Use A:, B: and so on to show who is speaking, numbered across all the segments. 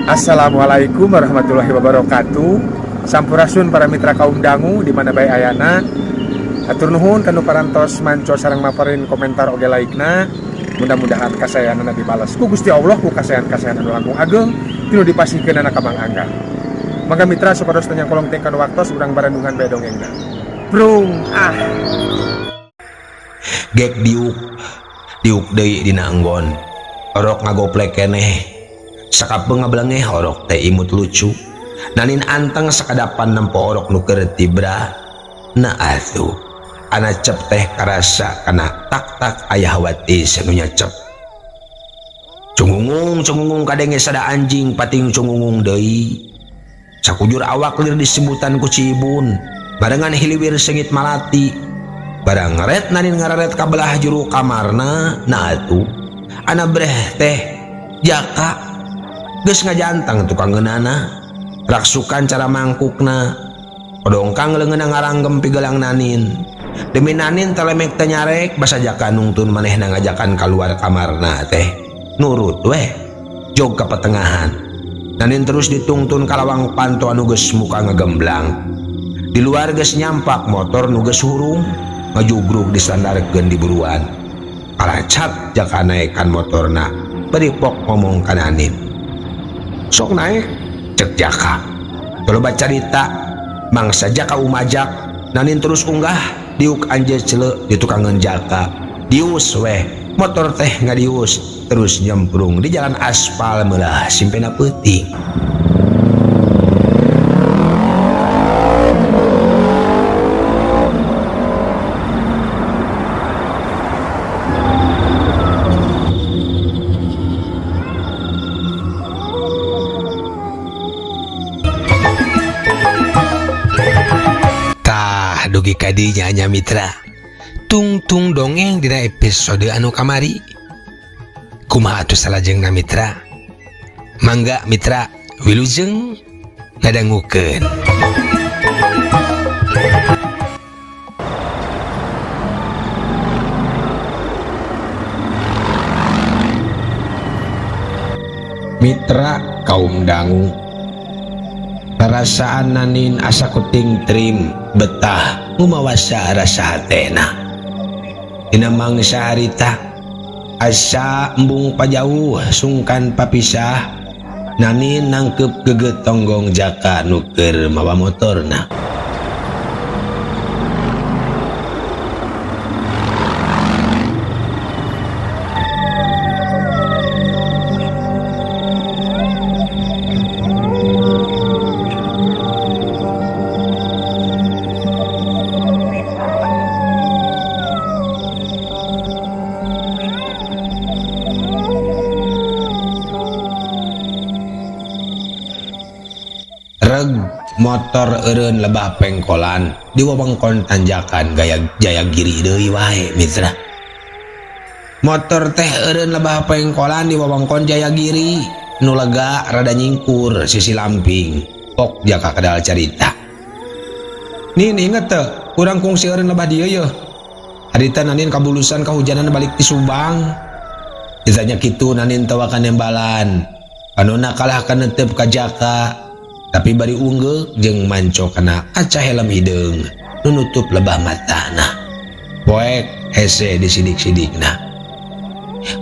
A: Assalamualaikum warahmatullahi wabarakatuh. Sampurasun para mitra kaum dangu di mana bae ayana. Hatur nuhun kanu parantos manco sareng maparin komentar oge like-na. Mudah-mudahan kasayanana dibalas ku Gusti Allah ku kasayan-kasayan anu langkung ageng tinu dipasihkeunana ka Mang Angga. Mangga mitra supados teu nyangkolong teh kana waktos urang barandungan bae dongengna. Prung ah.
B: Gek diuk diuk deui dina enggon. Orok ngagoplek keneh. Sakapeung ngablengeh orok teh imut lucu. Nanin anteng sakadapan nempo orok nu keur tibra. Na atuh. Ana cep teh karasa kana tak-tak aya hawati nu nyacep. Cungungung cungungung kadenge sada anjing pating cungungung deui. Sakujur awak lir disebutan ku Cibun. Barengan hiliwir seungit malati. Barang ngeret nanin ngararet ka belah juru kamarna. Na atuh. Ana breh teh jaka geus ngajantang tukang ngeunana. Raksukan cara mangkukna. Odongkang leungeunna ngaranggem pigelang nanin. Demi nanin telemek teh nyarek basa jaka nungtun manehna ngajakan kaluar kamarna teh. Nurut weh jog ka petengahan. Nanin terus ditungtun ka lawang panto anu geus muka ngagemblang. Di luar geus nyampak motor nu geus hurung ngajugrug disandarkeun di buruan. Kalacat jaka naekan motorna bari pok ngomong ka Nanin. Sok naik cek jaka. Loba carita mangsa jaka umajak. Nanin terus unggah diuk anjeun cele di tukangeun jaka. Dius weh motor teh ngadius terus nyemprung di jalan aspal meulah simpena peuting. Tah dugi ka dinya nya mitra. Tungtung dongeng dina episode anu kamari. Kumaha atuh salajengna mitra? Mangga mitra wilujeng ngadangukeun. Mitra kaum dangu. Perasaan nanin asa kuting trim betah ngumawasa rasa hatena. Dina mangsa harita asa embung pajauh sungkan papisah nanin nangkep geget tonggong jaka nu keur mawa motorna. Reg motor eureun lebah pengkolan di wewengkon tanjakan gaya Jayagiri deui wae mitra. Motor teh eureun lebah pengkolan di wewengkon Jayagiri nu lega rada nyingkur sisi lamping pok jaka kadal carita. Nin inget teu urang kungsi eureun lebah dieu yeuh. Harita nanin kabulusan kahujanan balik ti Subang. Ditanya kitu nanin tawakan nembalan. Panona kalah kanetep ka jaka. Tapi bari unggeuh jeung manco kana kaca helm hideung nu nutup lebah matana. Poek hese disidik-sidikna.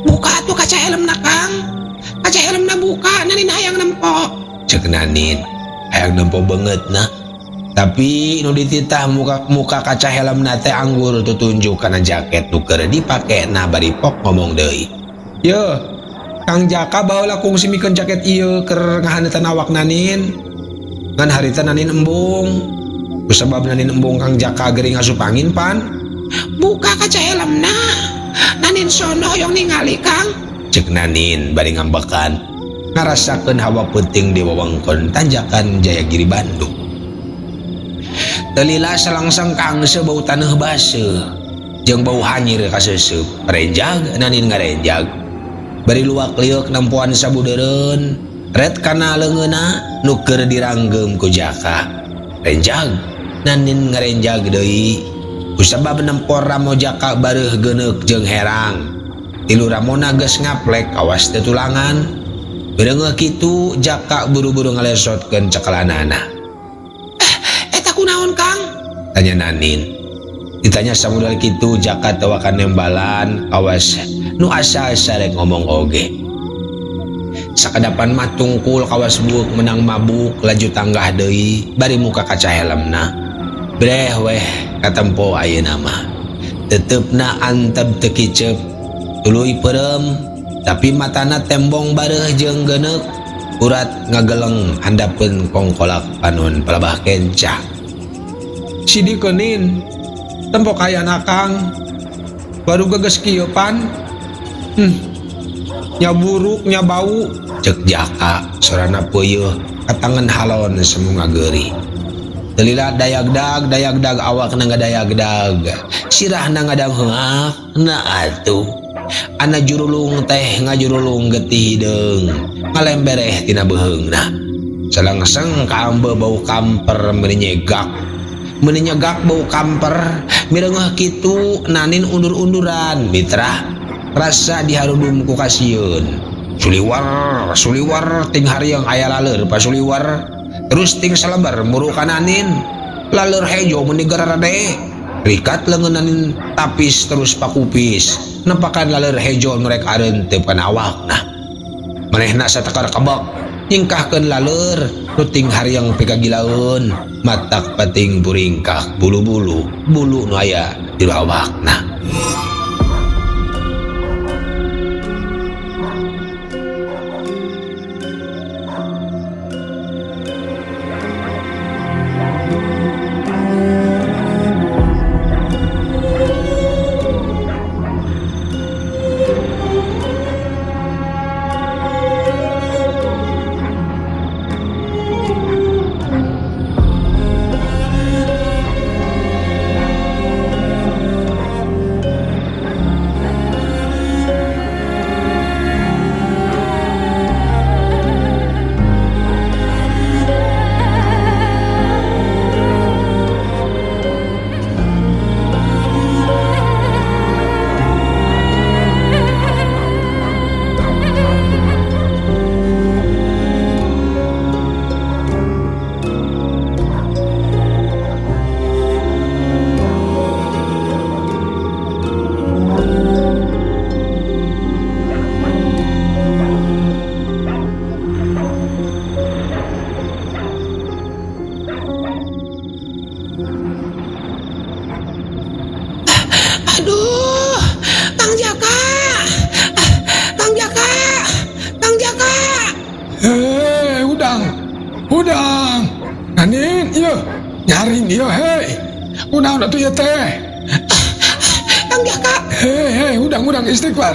B: Buka atuh kaca helmna Kang. Kaca helmna buka nanin hayang nempo. Cek nanin hayang nempo beungeutna. Tapi nu dititah muka kaca helmna teh anggur tutunjuk kana jaket nu keur dipakena bari pok ngomong deui. Yeuh, Kang Jaka baheula kungsi mikeun jaket ieu keur ngahaneutan awak nanin. Ngan harita nanin embung. Kusabab nanin embung Kang Jaka gering asup angin pan. Buka kaca helmna. Nanin sono hoyong ningali Kang. Cek nanin bari ngambekan. Ngarasakeun hawa peuting di wewengkon tanjakan Jayagiri Bandung. Telila salangsang kangse bau taneuh baseuh. Jeung bau hanyir kaseuseup. Renjag nanin ngarenjag. Bari luak lieuk nempoan sabudeureun. Ret kana leungeunna nu keur diranggeum ku Jaka. Renjag nanin ngarenjag deui. Kusabab nempor ramo Jaka bareuh geuneuk jeung herang. Tilu ramona geus ngaplek kawas teu tulangan. Bereungeuh kitu Jaka buru-buru ngalesotkeun cekelanana. Eta kunaon Kang? Tanya Nanin. Ditanya samudal kitu Jaka tawakan nembalan kawas nu asa-asa rek ngomong oge. Sakadapan mah tungkul kawas buuk menang mabuk laju tanggah deui bari muka kaca helmna. Breh weh katempo ayeuna mah. Tetepna antep teu kicep tuluy peureum tapi matana tembong bareuh jeung geuneuk urat ngageleng handapeun kongkolak panon palabah kenca.
A: Sidikeun tempo kayana Kang baru geges kieu pan. Nya buruk nya bau
B: cek Jaka sorana peuyeih katangan halon semu ngageuri. Telila dayagdag dayagdag awakna ngadayagdag sirahna ngadangheungak na atuh. Ana jurulung teh ngajurulung getih hideung ngalembereh tina beuheungna. Salengseng kaambe bau kamper meuni nyegak. Meuni nyegak bau kamper mireungeuh kitu Nanin undur-unduran mitra rasa diharudum ku kasieun. Suliwar suliwar ting hariang aya laleur pasuliwar. Terus ting salebar muru ka Nanin laleur hejo meuni gararade. Rikat leungeun Nanin tapis terus pakupis nempakan laleur hejo nu rek areun teu kana awakna. Manehna satekar kebek nyingkahkeun laleur nu ting hariang pikagilaeun matak pating buringkak bulu-bulu bulu nu aya di awakna. Aduh, Kang Jaka, Kang Jaka, Kang Jaka.
A: Hei, udang, udang, Nanin, iya, nyaring iya, hei, udang atuh ieu teh.
B: Kang Jaka.
A: Hei, hei, udang, udang istighfar.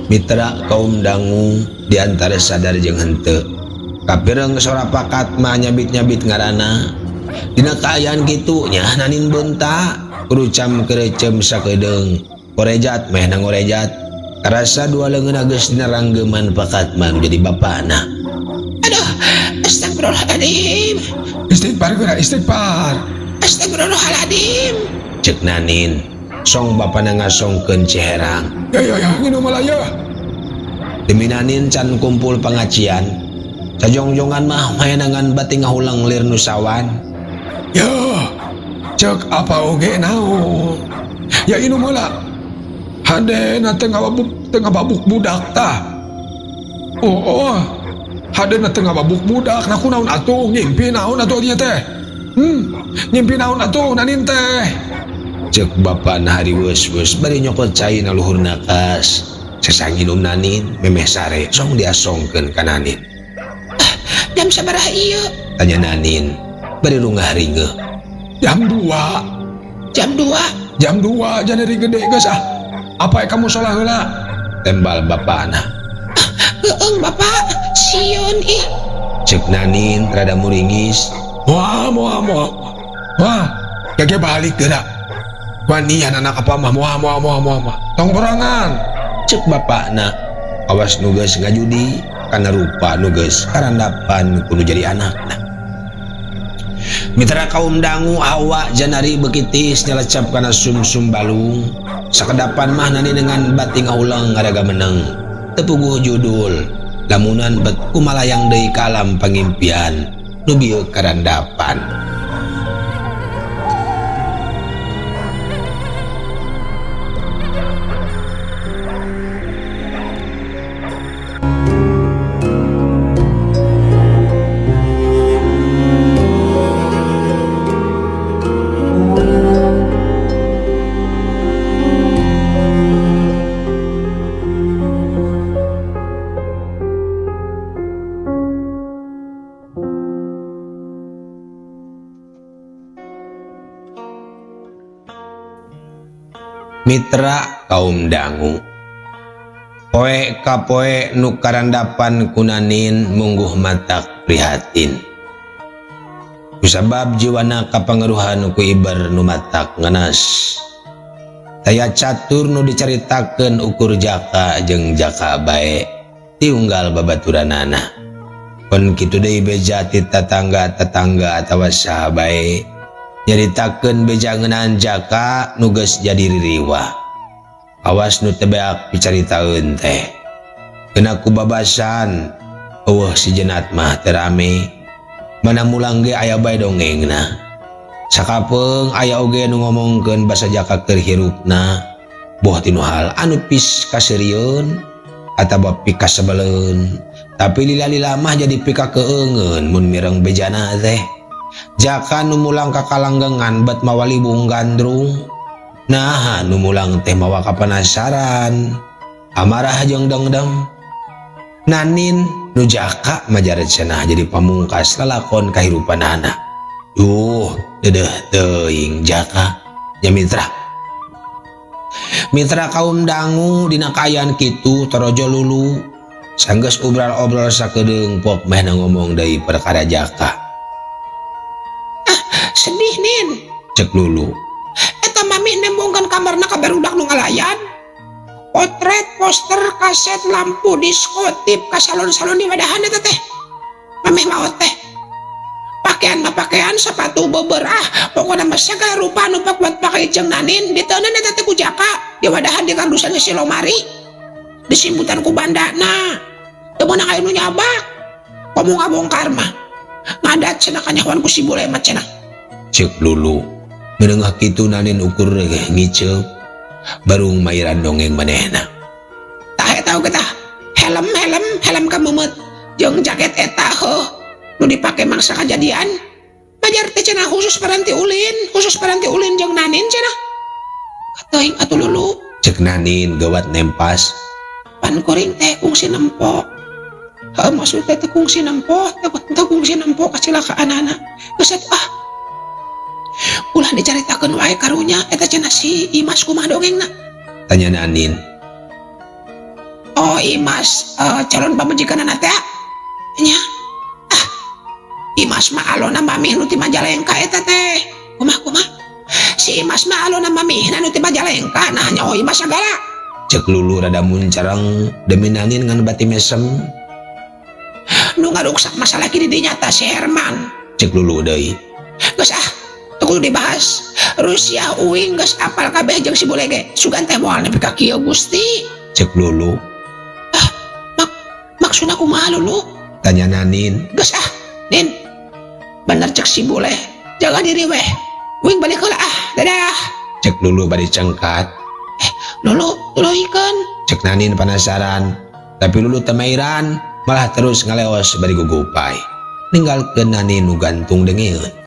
B: Mitra kaum dangu diantara sadar jeung henteu. Kapireng sora pakat mah nyabit-nyabit ngaranna. Dina kaayaan kitu nya Nanin beunta. Kurucam kerecem sakedeung korejat meh nangorejat karasa dua leungeun geus dina ranggeman pakat mah nu jadi bapana. Aduh, astagfirullahaladzim.
A: Istighfar geura istighfar.
B: Astagfirullahaladzim. Cek Nanin song bapana ngasongkeun ciherang.
A: Ya ya ya nginum lah ya.
B: Demi Nanin can kumpul pengajian. Sajongjongan mah maenangan bati ngahulang lir nusawan.
A: Ya. Cek apa oge naon. Ya inum heula. Hadena teu ngababuk budak tah. Oh, oh. Hadena teu ngababuk budak, nah kunaon atuh ngimpi naon atuh dieu teh. Ngimpi naon atuh Nanin teh.
B: Cek bapana hariweus-weus bari nyokot cai na luhur nakas. Sasanginum Nanin memeh sare song diasongkeun ka Nanin. Jam sabaraha ieu? Tanya Nanin bari rungah ringeuh.
A: Jam 2.
B: Jam 2.
A: Jam 2 janeri gede geus ah. Apa kamu sholah heula?
B: Tembal bapana. Heung bapak, sieun ih. Cek Nanin rada muringis.
A: Moal moal moal. Wah, gege balik geura. Wanian anak apa mah moal moal moal moal. Tong borangan.
B: Cek bapana. Awas nu geus ngajudi kana rupa nu geus karandapan kudu jadi anakna. Mitra kaum dangu hawa janari bekitis nyelecap kana sumsum balung. Sakedapan mah Nani dengan bati ngahulang ngaraga meneng. Tepuguh judul. Lamunan bet kumalayang deui ka alam pangimpian nu bieu karandapan. Mitra kaum dangu poe ka poe nu karandapan kunanin mungguh matak prihatin kusabab jiwana kapangaruhan ku ibar nu matak ngenes taya catur nu dicaritakeun ukur jaka jeung jaka bae tiunggal babaturanana pun kitu deui beja ti tatangga-tatangga atawa saha bae nyaritakeun beja ngeunaan jaka nu geus jadi ririwah. Awas nu teu beak picaritaeun teh. Kena ku babasan eueuh si jenat mah teu rame. Mana mulang ge aya bae dongengna. Sakapeung aya oge nu ngomongkeun basa jaka keur hirupna. Boh tinu hal anu pis kaseurieun atawa pikasebeleun. Tapi lila-lila mah jadi pikakeungeun mun mireng bejana teh. Jaka nu mulang ka kalanggengan bet mawa libung gandrung. Nah, nu mulang teh mawa kapanasaran. Amarah jeung dengdem. Nanin nu jaka majaret cenah jadi pamungkas lalakon kahirupanana. Duh, dedeh teuing jaka. Nya mitra. Mitra kaum dangu dina kaayaan kitu torojo lulu. Sanggeus obral-obrol sakedeung pok meh ngomong deui perkara jaka.
C: Ah, sedih nin.
B: Cek lulu.
C: Eta mami nembongkeun kamarna ka barudak nu ngalayan. Potret, poster, kaset, lampu, disko, tip, ka salon-salon di wadahan eta teh. Mami maot teh. Pakaian mah pakaian, sepatu beberah, pokona mah sagala rupa nu buat pakai jeung nanin diteunan eta teh ku jaka di wadahan di kardusan si lomari. Disimputan ku bandana. Teu meunang aya nu nyabak. Komo ngabongkar mah. Ngadat cenah kanyahoan ku si bule mah cenah.
B: Cek lulu. Menengah kitu nanin ukur ngiceup. Barung mairan dongeng manehna.
C: Tah eta oge tah. Helm, helm, helm kamemeut jeung jaket eta heuh nu dipake mangsa kajadian. Majar teh cenah khusus paranti ulin, khusus paranti ulin jeung nanin cenah. Kateuing atuh lulu.
B: Cek nanin gawat nempas.
C: Pan kuring teh kungsi nempo. Heuh maksud teh kungsi nempo, teh kungsi nempo kacilakaanana. Geus atuh ah. Ulah dicaritakeun wae karunya eta cenah si Imas kumaha dongengna?
B: Tanya Nanin.
C: Oh Imas, calon pamajikanana teh nya. Ah, Imas mah alona mamih nu ti Majalengka eta teh. Kumaha kumaha? Si Imas mah alona mamihna nu ti Majalengka, nah nyaho Imas sagala.
B: Cek lulu rada muncarang demi Nanin ngan bati mesem.
C: Nu ngaruksak masalah kini dinya tah si Herman.
B: Cek lulu deui.
C: Geus ah, teu kudu dibahas. Rusia uing geus apal kabeh jeung si bule ge. Sugan teh moal nepi ka kieu Gusti.
B: Cek lulu.
C: Ah, maksudna kumaha lulu?
B: Tanya Nanin.
C: Geus ah, Nin. Bener cek si bule. Jaga diri weh. Uing balik heula ah. Dadah.
B: Cek lulu bari cengkat.
C: Lulu, tuluhikeun.
B: Cek Nanin penasaran. Tapi lulu teu mairan, malah terus ngaleos bari gugupai. Ninggalkeun Nanin nu gantung dengeun.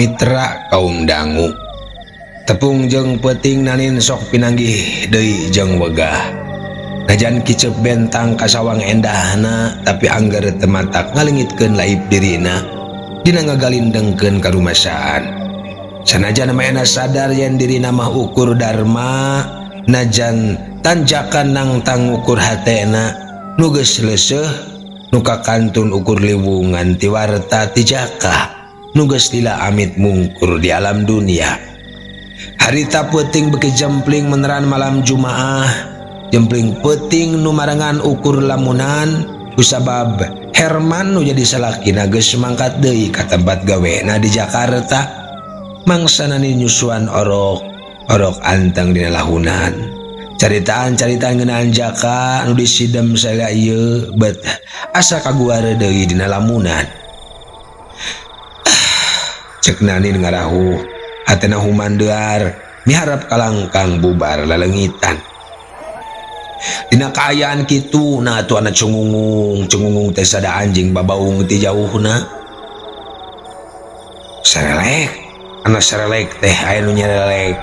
B: Mitra kaum dangu. Tepung jeung peuting Nanin sok pinanggih deui jeung wegah. Najan kicep bentang kasawang endahna tapi angger teu matak ngalengitkeun laib dirina dina ngagalindengkeun karumasaan. Sanajan manehna sadar yen dirina mah ukur dharma, najan tanjakan nangtang ukur hatena nu geus leuseuh nu kakantun ukur liwungan ti warta ti Jaka nu geus lila amit mungkur di alam dunia. Harita peuting beuki jempling meneran malam Jumaah, jempling peuting nu marengan ukur lamunan kusabab Herman nu jadi salakina geus mangkat deui ka tempat gawena di Jakarta. Mangsa Nanin nyusuan orok, orok anteng dina lahunan. Caritaan-caritaan ngeunaan Jaka nu disidem salila ieu bet asa kaguare deui dina lamunan. Cek Nanin ngarahuh, hatena humandear, miharap kalangkang bubar lalengitan. Dina kaayaan kitu nah atuh ana cungungung, cungungung teh sada anjing babaung ti jauhna. Serelek, ana serelek teh aya nu nyerelek.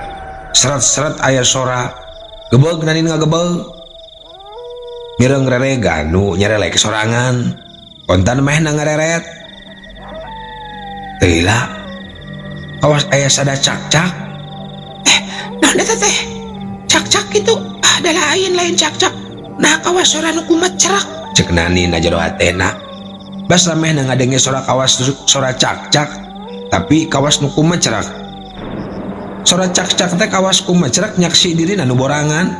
B: Seret-seret aya sora. Gebeg Nanin ngagebeg. Mireng reregan nu nyerelek sorangan. Kontan mehna ngareret. Teu lila. Kawas aya sada cak-cak.
C: Naon eta teh? Cak-cak kitu. Ah, da lain cak-cak. Nah kawas sora nu kumat cerak.
B: Cek Nanin jero hatena. Basa mehna ngadenge sora kawas sora cak-cak, tapi kawas nu kumat cerak. Sora cak-cak teh kawas kumat cerak nyaksi dirina nu borangan.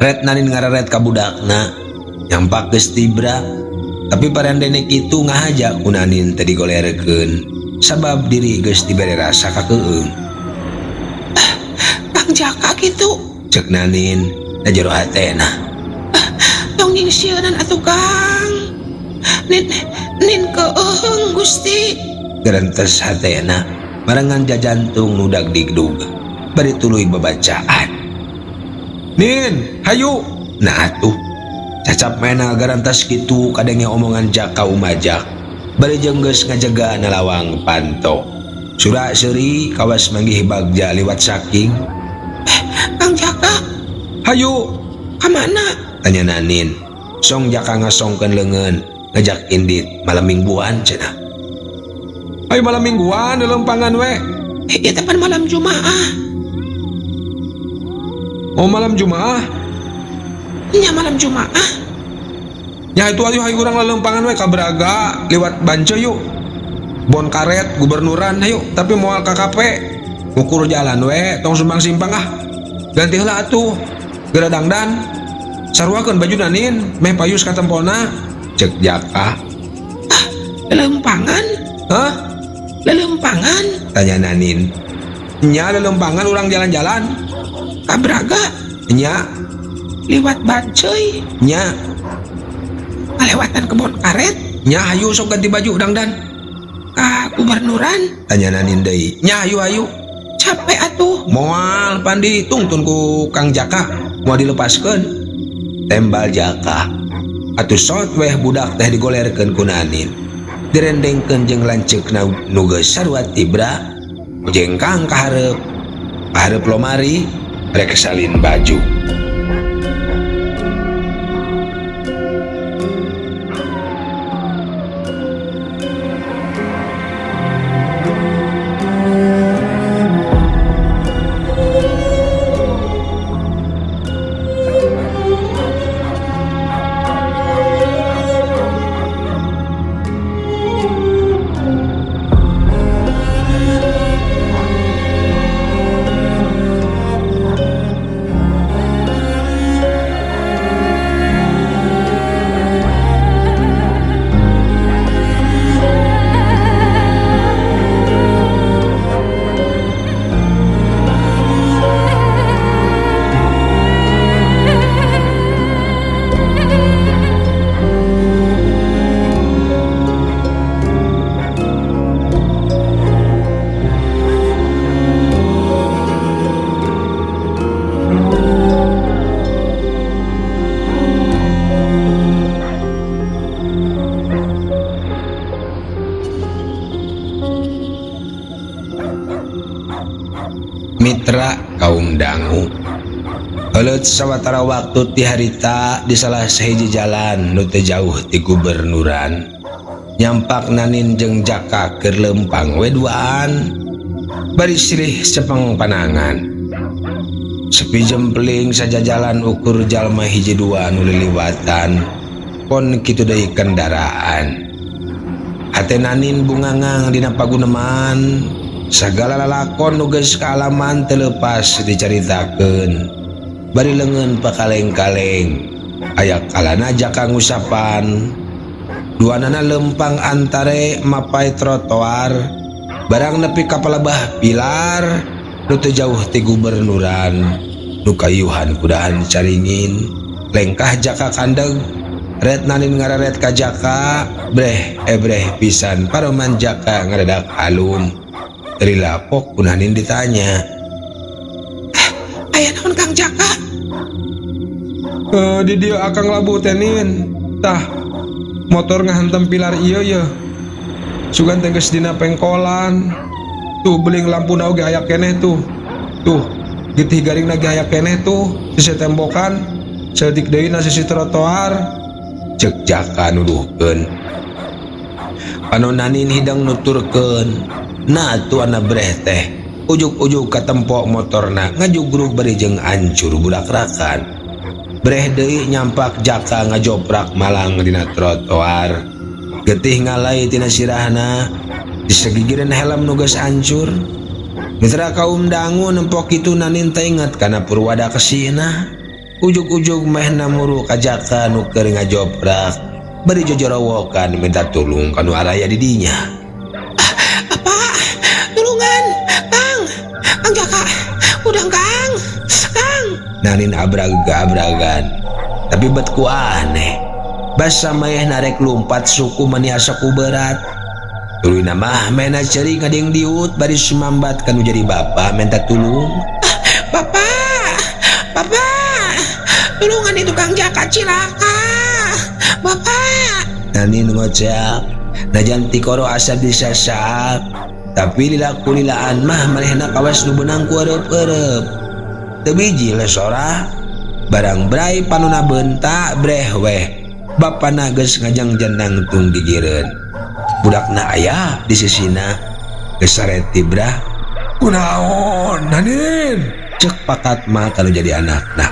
B: Ret Nanin ngareret ka budakna, nyampak geus tibra. Tapi parandene kitu ngahaja ku Nanin teh digolerkeun sabab diri geus dibere rasa kakeung.
C: Ah, Kang Jaka kitu.
B: Cek Nanin da jero hatena.
C: Ah, tong nyingsieunan atuh Kang. Nin keung Gusti.
B: Gerentes hatena barengan jajantung nu dagdigdug bari tuluy babacaan. Nin, hayu. Nah atuh cacap mena garantas kitu kadenge omongan Jaka umajak bari jeung geus ngajaga na lawang panto. Sura seuri kawas manggih bagja liwat saking.
C: Kang Jaka,
B: hayu.
C: Ka mana?
B: Tanya Nanin. Song Jaka ngasongkeun leungeun ngajak indit malam mingguan cenah.
A: Ayo malam mingguan lelempangan we.
C: Ieu teh pan malam Jumaah.
A: Oh malam Jumaah?
C: Nya malam Jumaah.
A: Ya itu ayo hayu urang lelempangan we ka Braga liwat Bance yuk. Bon karet gubernuran ayo tapi moal ka KP. Ukur jalan we tong sumbang simpang ah. Ganti heula atuh. Geura dangdan. Saruakeun baju Nanin meh payus ka tempona.
B: Cek Jaka.
C: Ah, lelempangan?
A: Hah?
C: Lelempangan?
B: Tanya Nanin.
A: Nya lelempangan urang jalan-jalan.
C: Ka Braga?
B: Nya.
C: Liwat Banceuy?
B: Nya.
C: Ngalewatan kebon karet?
B: Nya hayu sok ganti baju dangdan.
C: Ka gubernuran?
B: Tanya Nanin deui.
A: Nya hayu hayu.
C: Capek atuh.
A: Moal pandi tungtun ku Kang Jaka moal dilepaskeun.
B: Tembal Jaka. Atuh sot weh budak teh digolerkeun ku Nanin. Direndengkeun jeung lanceukna nu geus sarua tibra. Jengkang ka hareup. Ka hareup lomari rek salin baju. Heuleut sawatara waktu ti harita di salah sahiji jalan nu teu jauh ti gubernuran. Nyampak Nanin jeung Jaka keur leumpang we duaan bari silih cepeng panangan. Sepi jempeling sajajalan ukur jalma hiji dua nu liliwatan pon kitu deui kendaraan. Hate Nanin bungangang dina paguneman sagala lalakon nu geus kaalaman teu leupas dicaritakeun bari leungeun pakaleng-kaleng aya kalana Jaka ngusapan duanana lempang antare mapai trotoar barang nepi ka palebah pilar nu teu jauh ti gubernuran nu kayuhan kudahan caringin lengkah Jaka kandeg ret Nanin ngararet ka Jaka breh ebreh pisan paroman Jaka ngaredak halum teu lapok ku Nanin ditanya
C: aya naon Kang Jaka?
A: Di dieu akang labuh teh Nin tah motor ngahantem pilar ieu ye sugan teh geus dina pengkolan tuh beling lampuna oge aya keneh tuh tuh getih garingna ge aya keneh tuh sisi tembokan saeutik deui na sisi trotoar
B: cek Jaka nuduhkeun panon Nanin hidang nuturkeun nah atuh ana breh teh ujug-ujug katempo motorna ngajugrug bari jeung ancur budak-rakan breh deui nyampak Jaka ngajoprak malang dina trotoar getih ngalai tina sirahna disegigireun helm nu geus ancur mitra kaum dangu nempok kitu Nanin teh inget kana purwada kesina ujug-ujug mehna muru ka Jaka nu keur ngajoprak bari jojorowokan minta tulung ka nu araya di dinya.
C: Apa? Tulungan, Kang. Kang Jaka, udah Kang. Kang.
B: Nanin abrag-abragan tapi bet ku aneh basa meh narek lumpat suku mani asa ku berat tuluyna mah mehna ceurik ngading diut bari sumambat ka nu jadi bapa minta tulung.
C: Bapak, Bapak, tulungan itu Kang Jaka cilaka. Bapak.
B: Nanin ngocak najan tikoro asa disasak tapi lila kulilaan mah manehna kawas nu beunang ku ereup-ereup teu biji lesora barang brai panona bentak breh weh bapana geus ngajang jenang tung gigireun budakna aya di sisina geus saret tibrah.
A: Kunaon Nanin?
B: Cek Pak Atma kalau jadi anakna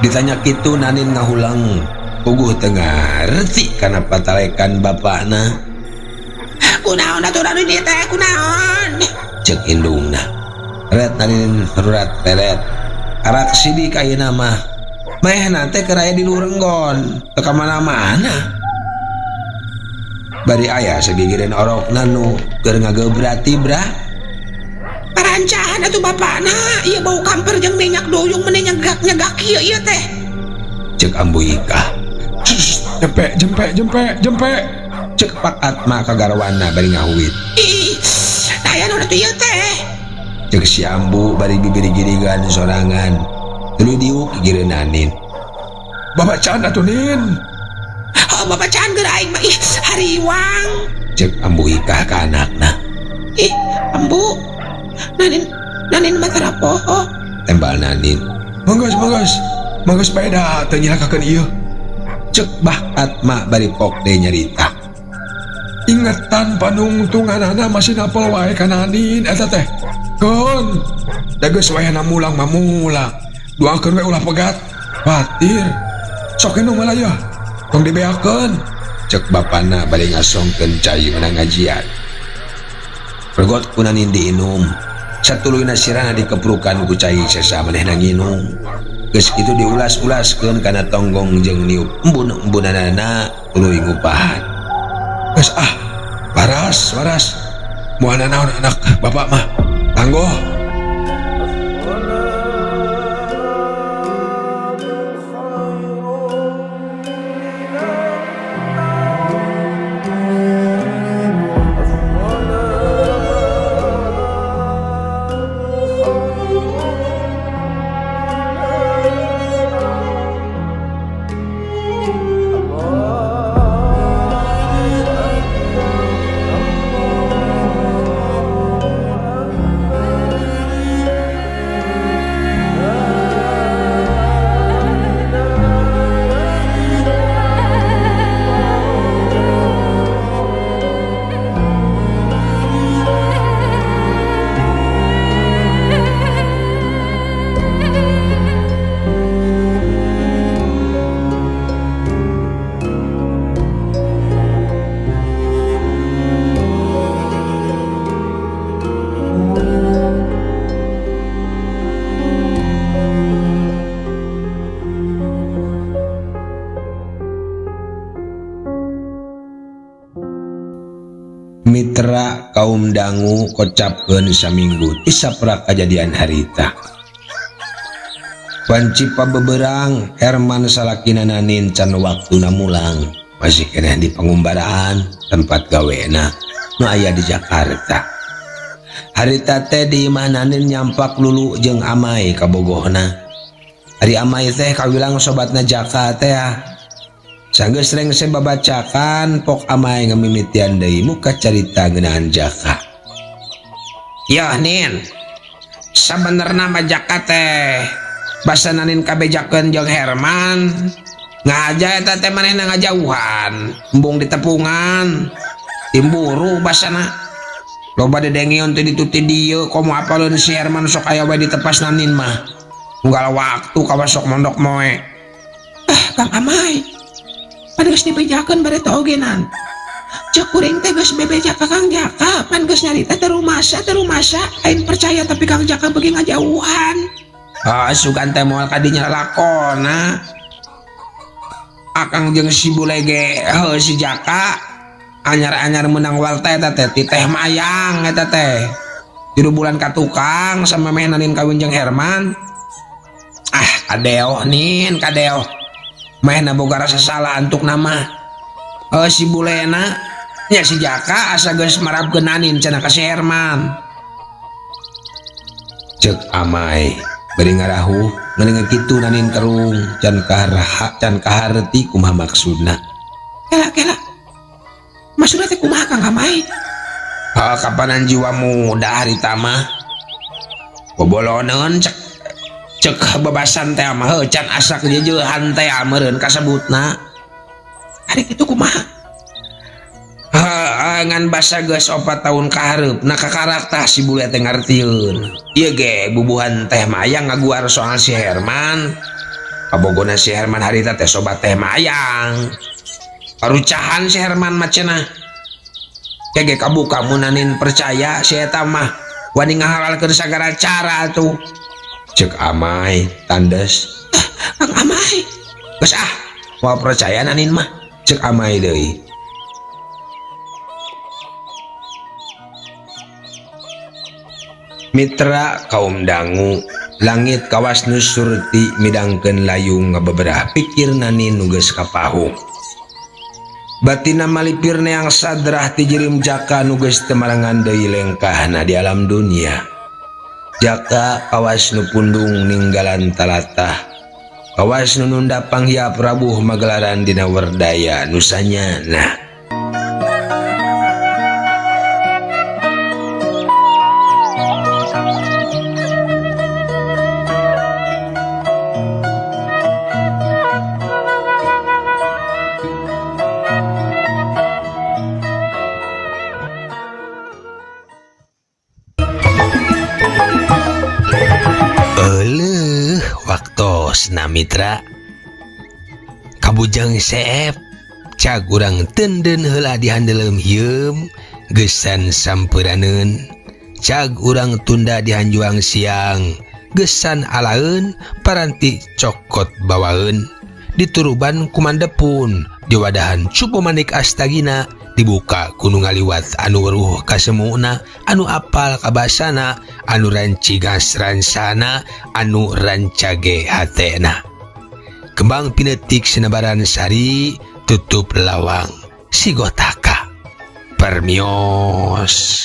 B: ditanya kitu Nanin ngahulang puguh teu ngarti kana patalekan bapakna.
C: Kunaon atuh Nanin ieu teh kunaon?
B: Cek indungna ret Nanin rurat teret arak sidik ayeuna mah manehna teh keur aya di luhur enggon teu ka mana-mana bari aya sagigireun orokna nu keur ngagebrat tibrah.
C: Parancahan atuh bapakna ieu bau kamper jeung minyak duyung meni nyegak-nyegak kieu ieu teh
B: cek Ambu Ikah.
A: Jempe jempe jempe jempe
B: cek Pak Atma ka garwana bari ngahuit.
C: Ih, aya naon atuh ieu teh?
B: Cek si Ambu bari bibiri-girigan sorangan tuluy diuk gigireun Nanin.
A: Babacaan atuh Nin.
C: Oh, babacaan geura aing mah ih hariwang
B: cek Ambu Ikah ka anakna.
C: Ih, Ambu Nanin Nanin mah tara poho
B: tembal Nanin.
A: Manggas manggas manggas paeda teu nyilakakeun ieu
B: cek Bah Atma bari pok deui nyarita.
A: Ingetan panungtunganana masih napel wae ka Nanin eta teh keun da geus wayahna mulang mah mulang doakeun we ulah pegat batir sok inum lah yeuh tong dibeakeun
B: cek bapana bari ngasongkeun cai menang ngajian regot ku Nanin diinum satuluyna sirahna dikeprukan ku cai sesa manehna nginum geus kitu diulas-ulaskeun kana tonggong jeung niup embun-embunanana tuluy ngupahan.
A: Geus ah waras waras moal nanaon anak bapak mah tanggoh.
B: Mitra kaum dangu kocapkeun saminggu ti saprak kajadian harita. Wanci pabeberang Herman salakina Nanin can waktuna mulang masih keneh di pangumbaraan tempat gawena nu aya di Jakarta. Harita teh di imah Nanin nyampak Lulu jeung Amai kabogohna. Ari Amai teh kawilang sobatna Jaka teh ah. Sanggeus rengse babacakan pok Amai ngamimitian deui muka carita ngeunaan Jaka.
C: Yeuh Nin, sabenerna mah Jaka teh basa Nanin kabejakeun jeung Herman. Ngaja eta teh manehna ngajauhan, embung ditepungan, timburu basana. Loba dedengeun teh ditu ti dieu komo apaleun si Herman sok aya wae ditepas Nanin mah. Unggal waktu kawas sok mondok moe. Ah, Kang Amai. Pan geus dibejakeun bare teh ogenan. Cek kuring teh geus bebeja ka Kang Jaka, pan geus nyarita teh rumasa teh rumasa, aing percaya tapi Kang Jaka beuki ngajauhan. Ah, sugan teh moal kadinya lalakona. Akang jeung si bule ge heuh si Jaka anyar-anyar menang walta eta teh ti teh mayang eta teh. 3 bulan ka tukang sama meh Nanin kawin jeung Herman. Ah, kadeoh Nin, kadeoh. Mehna boga rasa salah antuk nama. Si bulena nya si Jaka asa geus marabkeun Nanin cenah ka si Herman.
B: Cek Amai bari ngarahuh ngeungeun kitu Nanin kerung can kaharha can kaharti kumaha maksudna.
C: Kela kela. Maksudna teh kumaha Kang Amai? Ah, kapanan jiwa muda harita mah. Boboloneun cek cek bebasan teh mah heuh can asa kejeuhan teh meureun kasebutna. Ari kitu kumaha? Heeh, ngan basa geus 4 tahun kahareup na kakarak tah si bule teh ngartieun. Ieu ge bubuhan teh mayang ngaguar soal si Herman. Kabogona si Herman harita teh sobat teh mayang. Parucahan si Herman mah cenah. Kege kabuka mun Nanin percaya si eta mah wani ngahalalkeun sagala cara atuh.
B: Cek Amai tandes.
C: Ah, Kang Amai.
B: Geus ah, moal percaya Nanin mah. Cek Amai deui. Mitra kaum dangu langit kawas nu surti midangkeun layung ngabeberah pikir Nanin nu geus kapahung. Batina malipir neang sadrah ti jirim Jaka nu geus teu marangan deui lengkahna di alam dunia. Jaka kawas nu pundung ninggalan talatah. Kawas nu nunda panghiap rabuh magelaran dina werdaya nusanyana. Waktosna mitra kabujang seep cag urang tenden heula dihandeleum hieum gesan sampuraneun cag urang tunda dihanjuang siang gesan alaeun paranti cokot bawaeun dituruban kumandepun diwadahan cupu manik astagina dibuka kudu ngaliwat anu weruh kasemuna anu apal kabasana anu rancigas ransana anu rancage hatena kembang pinetik sinebaran sari tutup lawang sigotaka permios.